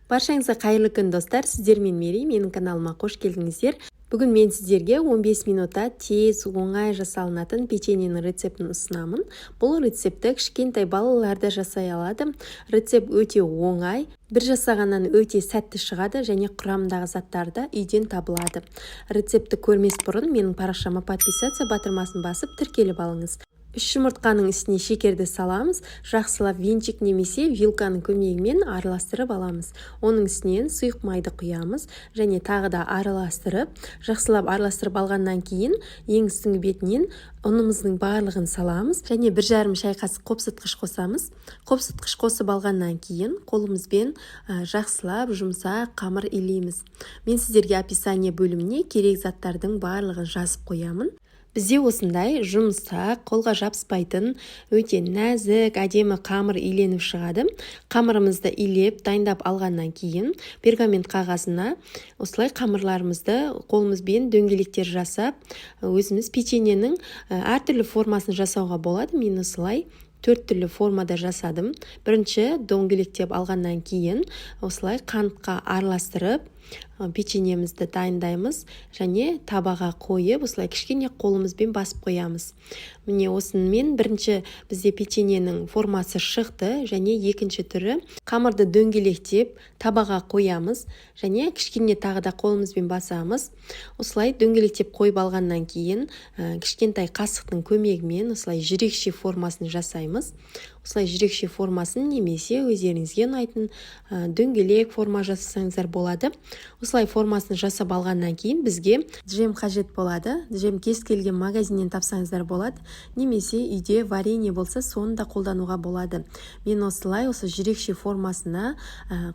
Баршаңызға қайырлы күн, достар! Сіздермен Мерей. Менің каналыма қош келдіңіздер. Бүгін мен сіздерге 15 минутта тез, оңай жасалынатын печеньенің рецептін ұсынамын. Бұл рецептті кішкентай балалар да жасай алады. Рецепт өте оңай, бір жасағаннан өте сәтті шығады және құрамындағы заттар да үйден табылады. Рецептті көрмес бұрын менің парақшама подписаться батырмасын басып, тіркеліп алыңыз. Үш жұмыртқаның үстіне шекерді саламыз. Жақсылап венчик немесе вилканың көмегімен араластырып аламыз. Оның үстінен сұйық майды құямыз және тағы да араластырып, жақсылап араластырып алғаннан кейін ең үстіңгі бетінен ұнымыздың барлығын саламыз және 1,5 шай қасық қопсытқыш қосамыз. Қопсытқыш қосып алғаннан кейін қолымызбен жақсылап жұмсақ қамыр илейміз. Мен сіздерге описание бөліміне керек заттардың барлығын жазып қоямын. Бізде осындай жұмсақ, қолға жабыспайтын, өте нәзік, әдемі қамыр иленіп шығады. Қамырымызды илеп, дайындап алғаннан кейін пергамент қағазына осылай қамырларымызды қолымызбен дөңгелектер жасап, өзіміз печеньенің әртүрлі формасын жасауға болады. Мен осылай төрт түрлі формада жасадым. Бірінші дөңгелектеп алғаннан кейін осылай қантқа араластырып, печеньемізді дайындаймыз және табаға қойып, осылай кішкене қолымызбен басып қоямыз. Міне, осымен бірінші бізде печеньенің формасы шықты. Және екінші түрі: қамырды дөңгелектеп, табаға қоямыз және кішкене тағы да қолымызбен басамыз. Осылай дөңгелектеп қойып алғаннан кейін кішкентай қасықтың көмегімен осылай жүрекше формасын жасаймыз. Осылай жүрекше формасын немесе өздеріңізге ұнайтын дөңгелек форма жасасаңыздар болады. Осылай формасын жасап алғаннан кейін бізге джем қажет болады. Джем кез келген магазиннен тапсаңыздар болады немесе үйде варенье болса, соны да қолдануға болады. Мен осылай осы жүрекше формасына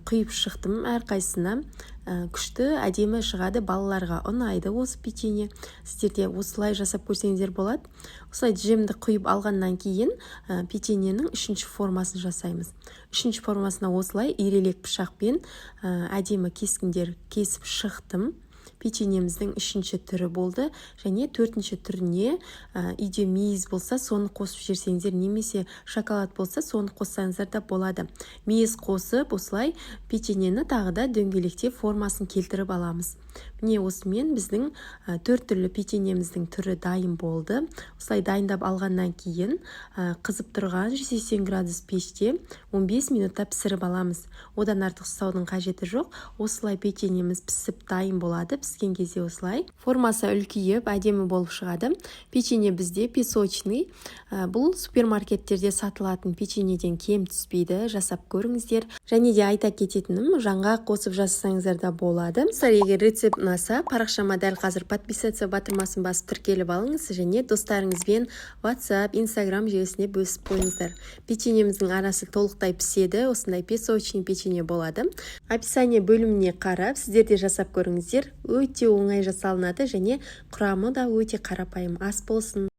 құйып шықтым әрқайсысына. Күшті, әдемі шығады, балаларға ұнайды осы печенье. Сіздер де осылай жасап көрсеңіздер болады. Осылай джемді құйып алғаннан кейін печеньенің үшінші формасын жасаймыз. Үшінші формасына осылай ирелек пышақпен әдемі кескіндер кесіп шықтым. Печеньеміздің үшінші түрі болды. Және төртінші түріне үйде мейіз болса, соны қосып жіберсеңіздер немесе шоколад болса, соны қоссаңыздар да болады. Мейіз қосып, осылай печеньені тағы да дөңгелектеп, формасын келтіріп аламыз. Міне, осымен біздің төрт түрлі печеньеміздің түрі дайын болды. Осылай дайындап алғаннан кейін қызып тұрған 180 градус пеште 15 минутта пісіріп аламыз. Одан артық ұстаудың қажеті жоқ. Осылай печеньеміз пісіп дайын болады. Піскен кезде осылай формасы үлкейіп, әдемі болып шығады. Печенье бізде песочный. Бұл супермаркеттерде сатылатын печеньеден кем түспейді. Жасап көріңіздер. Және де айта кететінім, жаңғақ қосып жасасаңыздар да болады. Достар, егер рецепт ұнаса, парақшама дәл қазір подписаться батырмасын басып, тіркеліп алыңыз және достарыңызбен WhatsApp, Instagram желісіне бөлісіп қойыңыздар. Печеньеміздің арасы толықтай піседі, осындай песочный печенье болады. Описание бөліміне қарап, сіздер де жасап көріңіздер. Өте оңай жасалынады және құрамы да өте қарапайым. Ас болсын!